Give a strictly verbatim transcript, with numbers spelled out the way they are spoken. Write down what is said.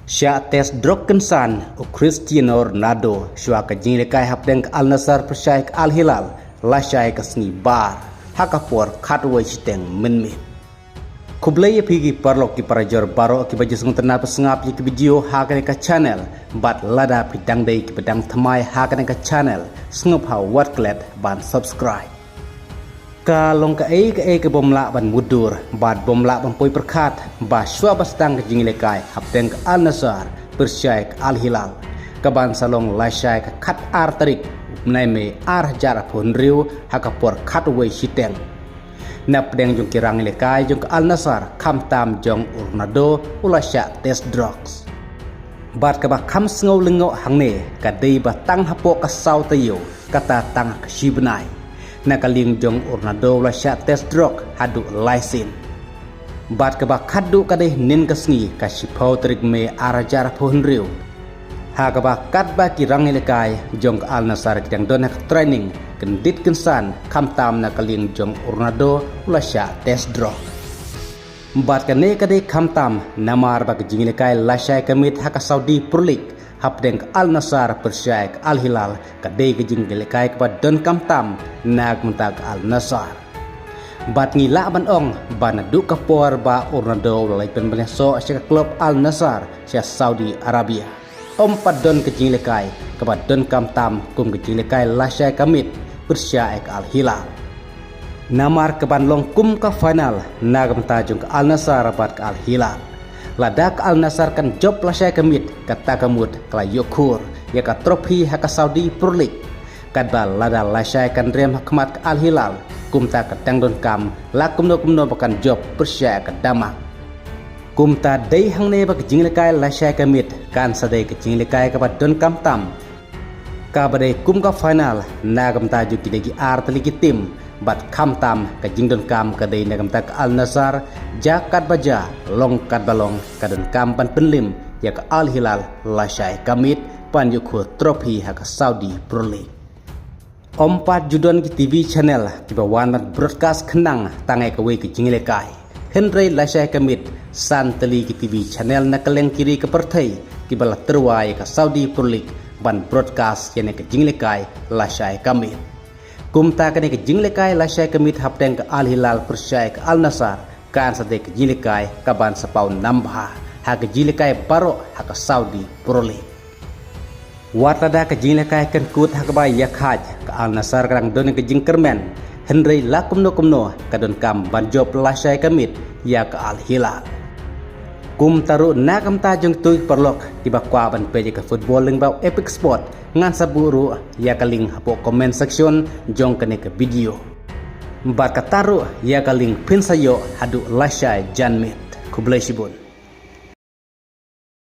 Shah test drok kynsan u Cristiano Ronaldo shuwa ka jingïalehkai hapdeng ka Al Nassr pyrshah ïa ka Al Hilal, lashai ka sngi Bar ha ka por khatwei shiteng mynmiet. Khublei ïa phi ki paralok ki parajor baroh kiba ju sngewtynnad ban sngap ïa ki video ha kane ka channel, bad lada phi dang dei kiba dang thymmai ha kane ka channel, sngewbha wat klet ban subscribe. Ka long kaei kaei ka bym lah ban mutdur bad bym lah ban poi pyrkhat ba shuwa ba sdang ka jingïalehkai hapdeng ka Al Nassr pyrshah ïa ka Al Hilal, ka ban sa long lashai ka khatar tarik u bnai Mei ar hajar arphew hynriew ha ka por khatwei shiteng, na pdeng jong ki rangïalehkai jong ka Al Nassr, khamtam jong u Ronaldo u la shah test drugs. Bad kaba kham sngew lyngngoh hangne ka dei ba tang hapoh ka saw taïew, kata tang ha ka shi bnai, na ka liang jong u Ronaldo u la shah test drok haduh lai sien. Bad kaba khatduh ka dei hynnin ka sngi, ka shiphew tarik Mei ar hajar arphew hynriew, ha kaba katba ki rangïalehkai jong ka Al Nassr ki dang don ha ka training kyndit kynsan, khamtam na ka liang jong u Ronaldo u la shah test drok. Bad kane ka dei khamtam namar ba ka jingïalehkai lashai ka miet ha ka Saudi Pro League hapdeng ka Al Nassr pyrshah ïa ka Al Hilal ka dei ka jingïalehkai kaba donkam tam na ka bynta ka Al Nassr. Bad ngi lah ban ong ba naduh ka por ba u Ronaldo u la leit ban pynïasoh sha ka klub Al Nassr sha Saudi Arabia, ym pat don ka jingïalehkai kaba donkam tam kum ka jingïalehkai lashai ka miet pyrshah ïa ka Al Hilal. Namar ka ban long kum ka final na ka bynta jong ka Al Nassr bad ka Al Hilal. Lada ka Al Nassr kan jop lashai ka miet, kata ka mut ka la ïoh khur ïa ka trophy ha ka Saudi Pro League, katba lada lashai kan rem ha khmat ka Al Hilal, kumta ka dang donkam la kumno kumno ba kan jop pyrshah ïa ka Dammam. Kumta dei hangne ba ka jingïalehkai lashai ka miet kan sa dei ka jingïalehkai kaba donkam tam, kaba dei kum ka final na ka bynta jong kine ki ar tylli ki tim, bad khamtam ka jingdonkam ka dei na ka bynta ka Al Nassr, jia katba jia, long katba long, ka donkam ban pynlim ïa ka Al Hilal lashai ka miet ban ïoh khur trophy ha ka Saudi Pro League. Ym pat ju don ki TV channel kiba wan ban broadcast khnang tang ïa kawei ka jingïalehkai, hynrei lashai ka miet san tylli ki TV channel na kylleng ki ri ka pyrthei kiba la tyrwa ïa ka Saudi Pro League ban broadcast ïa kane ka jingïalehkai lashai ka miet. Kumta kane ka jingïalehkai lashai ka miet hapdeng ka Al Hilal pyrshah ïa ka Al Nassr kan sa dei ka jingïalehkai ka ban sa paw nam bha ha ka jingïalehkai baroh ha ka Saudi Pro League. Wat lada ka jingïalehkai kan kut ha kaba ïakhaid, ka Al Nassr ka dang don ka jingkyrmen, hynrei la kumno kumno ka donkam ban jop lashai ka miet ïa ka Al Hilal. Kumta ruh na ka bynta jong kito ki paralok kiba kwah ban peit ïa ka football lyngba u Epic Sport, ngan sa buh ruh ïa ka link hapoh comment section jong kane ka video. Bad kata ruh ïa ka link phin sa ïoh haduh lashai janmiet. Khublei shibun.